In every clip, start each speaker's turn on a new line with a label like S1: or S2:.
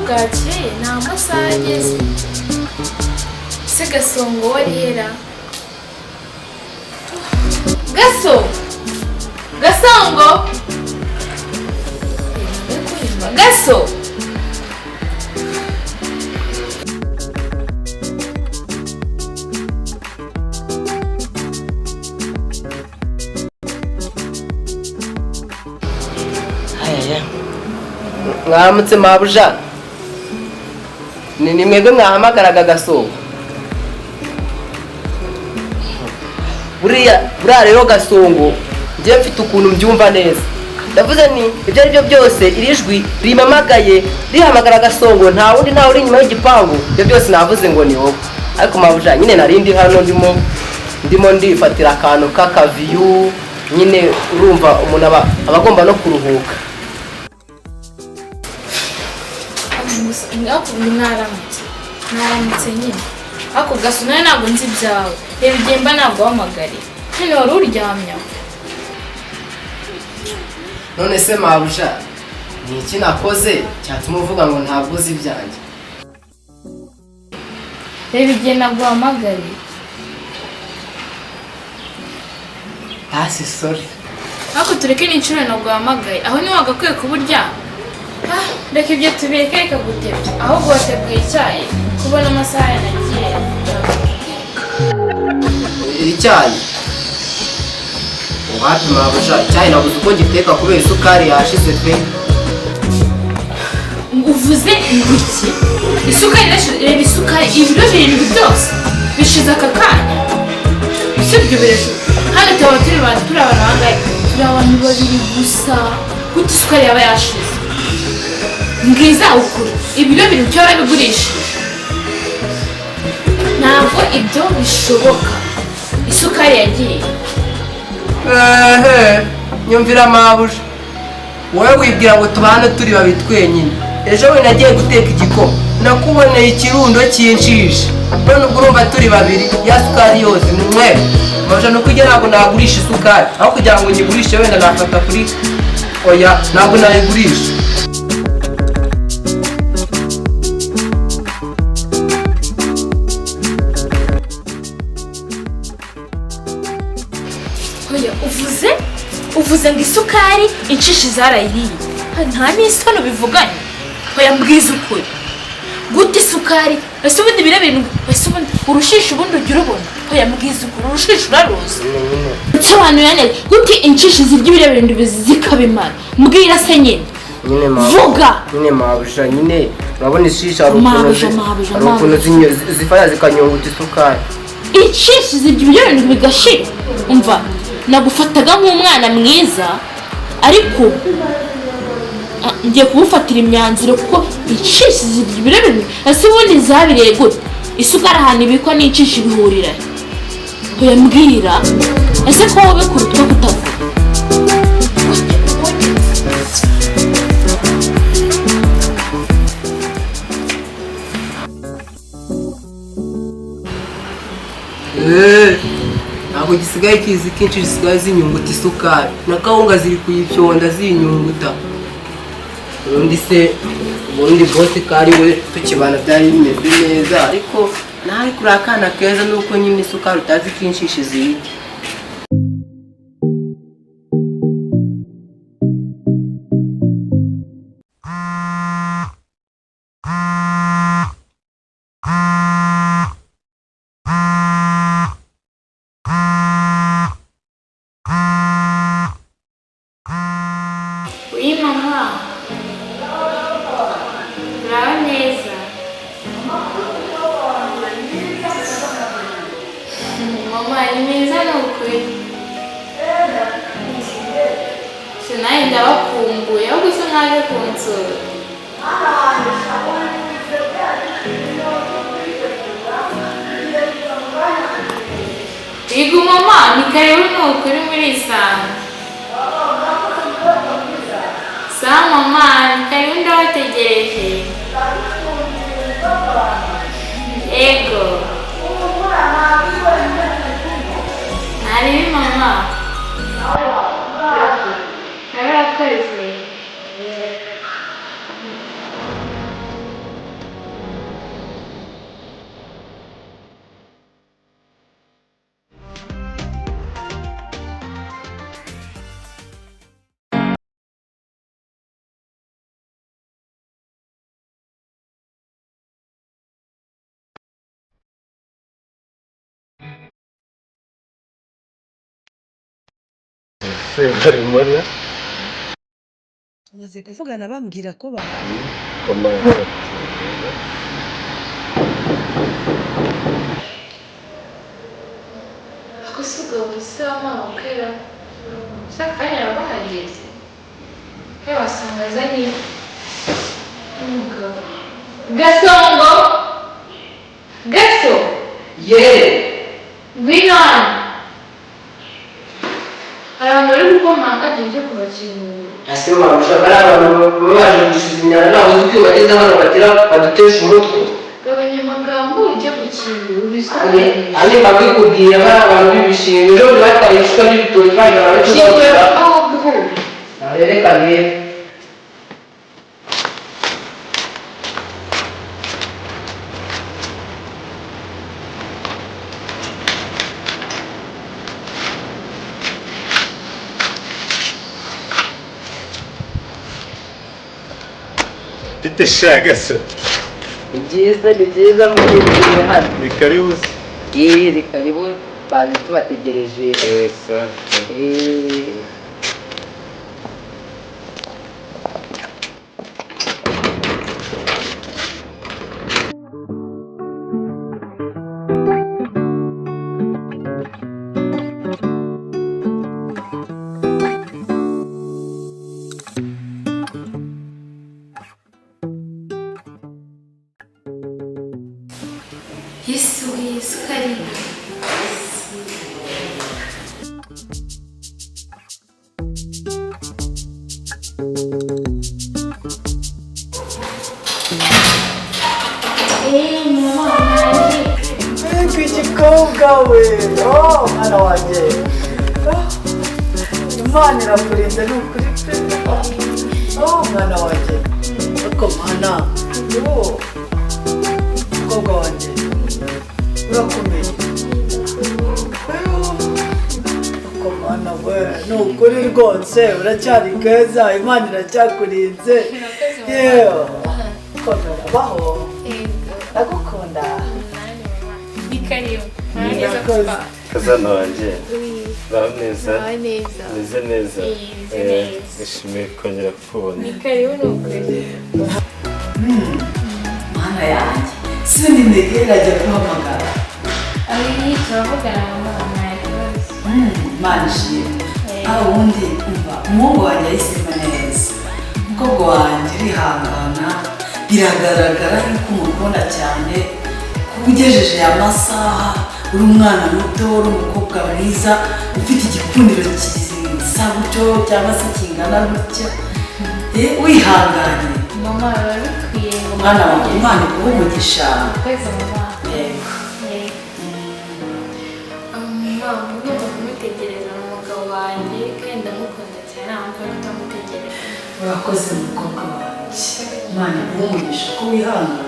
S1: Bwakeye, nta masaha ageze. Se Gasongo warihera? Gaso, Gasongo, Gaso!
S2: Ayaya. Mwaramutse mabuja. Ni mwebwe mwahamagaraga Gasongo? Buriya buriya rero Gasongo, njye mfite ukuntu mbyumva neza. Ndavuze ni ibyo ari byo byose, iri jwi rimamagaye rihamagara Gasongo, nta wundi, ntawe uri inyuma y'igipangu. Ibyo byose navuze ngo ni wowe. Ariko mabuja, nyine nari ndi hano ndimo ndifatira akantu k'akaviyu nyine. Urumva umuntu aba agomba no kuruhuka.
S1: Mwaramutse, mwaramutse nyine. Ariko Gaso, nawe ntabwo nzi ibyawe. Reba igihe mba naguhamagariye, none wari uryamye aho.
S2: None se mabuja, ni iki nakoze cyatuma uvuga ngo ntabwo uzi ibyanjye?
S1: Reba igihe naguhamagariye.
S2: Hasi, sorry.
S1: Ariko tureke n'inshuro naguhamagaye, aho niwe wagakwiye kuba uryamye. Ah, reka ibyo tubireke, reka gutebya. Ahubwo wateguye icyayi? Kubona amasaha yanagiye.
S2: Icyayi wapi mabuja, icyayi nabuze uko giteka kubera isukari yashize pe.
S1: Uvuze ngo iki? Isukari irashize? Reba isukari, ibiro 7 byose bishize aka kanya? Si ibyo birashize. Hano tuba turi abantu bangahe? Turi abantu babiri gusa. Gute isukari yaba yashize? Mbwiza ukuri, ibiro 7 cyo warabigurishije? Ntabwo ibyo bishoboka. Isukari yagiye.
S2: Ehe, nyumvira mabuja, wowe wibwira ngo tubane turi babiri twenyine. Ejo we nagiye guteka igikoma, nakuboneye ikirundo cy'inshishi. None ubwo urumva turi babiri, ya sukari yose mwe? Mabuja, nuko ujya, ntabwo nagurisha isukari. Aho kugira ngo nyigurishe, wenda nafata kuri, oya, ntabwo nayigurisha.
S1: Oya, uvuze ngo isukari inshishi zarayiriye? Nta n'isoni bivuganye. Oya, mbwiza ukuri, gute isukari? Ese ubundi ibiro 7, ese ubundi urushishi, ubundi ujya urubona? Oya, mbwiza ukuri, urushishi uraruzi? Nsobanurira neza, gute inshishi zirya ibiro 7 zikabimara? Mbwira se nyine.
S2: Nyine mabuja.
S1: Vuga.
S2: Nyine mabuja, nyine urabona ishishi hari ukuntu
S1: Mabuja, mabuja,
S2: hari ukuntu
S1: mabuja.
S2: zifata zikanyunguta isukari.
S1: Inshishi zirya ibiro 7 bigashira? Umva, nagufataga nk'umwana mwiza, ariko ngiye kugufatira imyanzuro, kuko inshishi zirya ibiro 7? Ese ubundi zabiriye gute? Isukari ahantu ibikwa n'inshishi bihurira he? Oya, mbwira. Ese ko wowe kurutwa kutavuga?
S2: Ntabwo gisigaye kizi ko inshishi zisigaye zinyunguta isukari, na kawunga ziri kuyifyonda ziyinyunguta. Ubundi se ubundi bosi kari we tukibana byari bimeze neza, ariko nawe kuri akana keza, nuko nyine isukari utazi ko inshishi ziyirya.
S1: Oui mama, uraho neza? Mama, ni meza, ni ukuri. Nawe ndabakumbuye, ahubwo usa nkaje kunsura. Yego mama, ni karibu, ni ukuri murisanga. Sawa mama, ni karibu, ndabategereje. Yego. Ntaribi mama. Nawe urakoze.
S3: Se barimo
S4: Tumaze kuvugana bambwira ko bahari.
S5: Ako si ubwo busa wamahokera se akanya yaba bahageze he wasanga azanye n'umugabo Gasongo, Gaso,
S2: Yeee.
S5: Ngwino hano, hari abantu bari gukomanga, tugiye kubakingura.
S2: Ese mama, ushaka ari abantu baba baje gusuzumyana, ntabwo uzi ko bageze hano batera badutesha umutwe.
S5: Gabanya amagambo ujye gukingura ubisubire.
S2: Andi mbabikubwira, bari abantu b'ibishingwe, ejo bundi batwaye ibishishwa by'ibitoki baje
S5: Kingura.
S2: barabicuruza.
S5: Aho guhura.
S2: Reka ndebe.
S3: Bite sha Gaso?
S2: Ni byiza, ni byiza, mugendeye hano.
S3: Ni karibu se.
S2: Yeee, ni karibu, bazi tubategereje.
S3: Eh, sawa.
S2: Eee.
S5: Yesu, Yesu, karibu. Eh, mama wanjye.
S4: Mbega igikobwa we! Oh, mwana wanjye! Ah, Imana irakurinda ni ukuri pe! Oh, mwana wanjye! Ariko mwana, yo! Mukobwa wanjye, urakomeye. Ariko mwana we, ni ukuri rwose uracyari keza, Imana iracyakurinze. Yewe! Komera, baho. Ndagukunda.
S5: Ni karibu. Neza.
S4: Murakoze.
S3: Kazana wanjye, baho neza?
S5: Baho neza.
S3: Meze neza?
S5: Eh, meze
S3: Eh,
S5: neza.
S3: Nishimiye kongera kukubona.
S5: Ni karibu ni ukuri.
S4: Mana yanjye, sindi intege irajya guhamagara.
S5: Ari turavugana mama, nta kibazo.
S4: Imana ishimwe. Aho ubundi umva, umuhungu wanjye yahisemo neza, umukobwa wanjye urihangana, biragaragara yuko umukunda cyane, kuba ugejeje aya masaha uri umwana muto, uri umukobwa mwiza ufite igikundiro kisa gutyo cyangwa se kingana gutya. Eh, wihanganye.
S5: Mama, biba bikwiye ngo
S4: Mwana wanjye, Imana iguhe umugisha.
S5: Murakoze mama.
S4: Yego.
S5: Mama, ugomba kumutegereza, ni umugabo wanjye kandi ndamukunda cyane, nta mpamvu yo kutamutegereza.
S4: Urakoze mukobwa wanjye, Imana iguhe umugisha ko wihangana.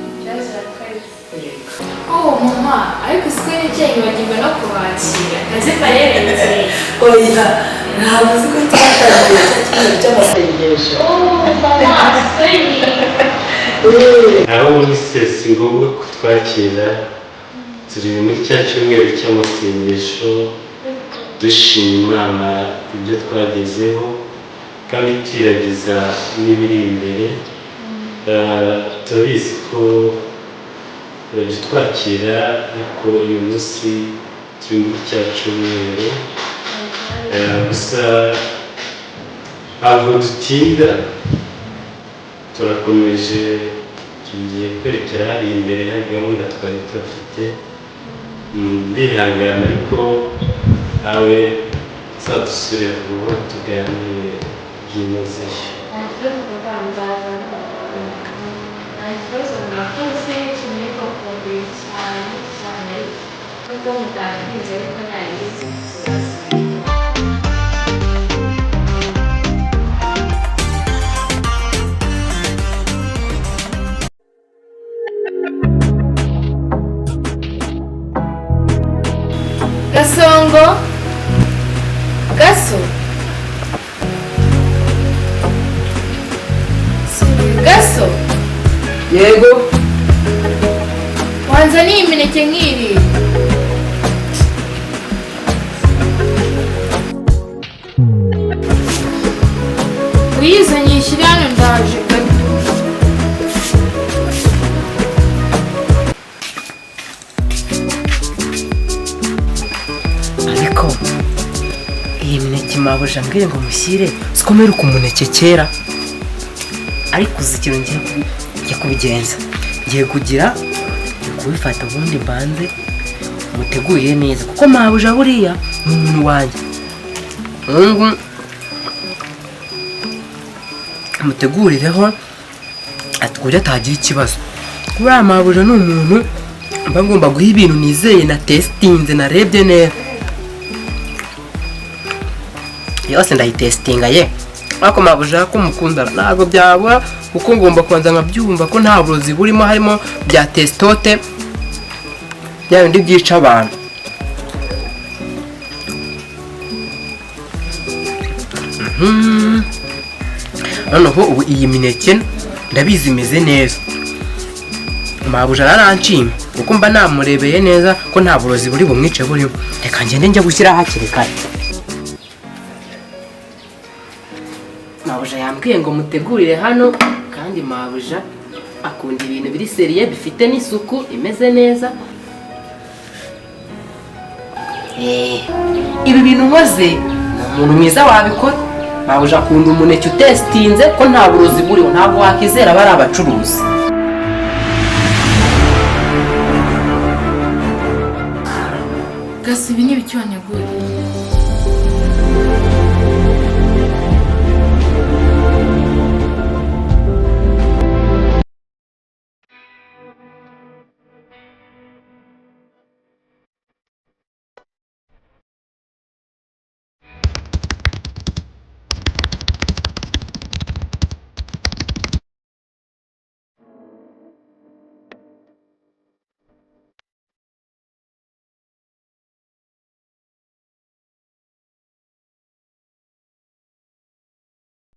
S5: Ikibazo, urakoze.
S4: Yego.
S5: Oh mama, ariko siko nicaye nibagirwa no kubakira, kaze mbarerekeye.
S4: Oya, ntabwo uzi ko twatangiye cya cyumweru cy'amasengesho.
S5: Oh mama, sorry.
S3: Aho muri se si ngombwa kutwakira, turi muri cya cyumweru cy'amasengesho, dushima Imana ibyo twagezeho kandi tuyiragiza n'ibiri imbere. Eh, turabizi ko urajya utwakira, ariko uyu munsi turi muri cya cyumweru. Eh, gusa ntabwo dutinda, turakomeje, tugiye kwerekera hariya imbere hari gahunda twari tuhafite. Ndihangana ariko nawe uzadusure vuba tuganire byimazeyo.
S5: Nta kibazo papa, nzaza. Nta kibazo, murakoze, kimwe bakumbuye cyane cyane, nubwo mutatinze ariko ntabizi tuzasubira. Gasongo, Gaso, Gaso.
S2: Yego.
S5: Wanzaniye imineke nk'iri. Nyishyire hano, ndaje gato.
S2: Ariko iyi mineke mabuja mbwire ngo mushyire, siko mperuka umuneke kera. Ariko uzi ikintu ngiye kubigenza? Ngiye kugira, ngiye kubifata, ubundi mbanze mutegurire neza, kuko mabuja buriya ni umuntu wanjye. Ubu mutegurireho ati ku buryo atagira ikibazo. Buriya mabuja ni umuntu mba ngomba guha ibintu nizeye, na testinze, narebye neza yose, ndayitesitinga ye. Ariko mabuja ko mukunda ntabwo byabura, kuko ngomba kubanza nkabyumva ko nta burozi burimo, harimo bya tesitote, bya bindi byica abantu. Noneho ubu iyi mineke ndabizi imeze neza, mabuja araranshima kuko mba namurebeye neza ko nta burozi buri bumwice burimo. Reka ngende njya gushyira hakiri kare. Mabuja yambwiye ngo mutegurire hano, kandi mabuja akunda ibintu biri sérieux, bifite n'isuku, imeze neza. Ibi bintu nkoze ni umuntu mwiza wabikora. Mabuja akunda umuneke utesitinze ko nta burozi buriho, ntabwo wakizera bari abacuruzi.
S5: Gasi, ibi ni ibiki waneguriye?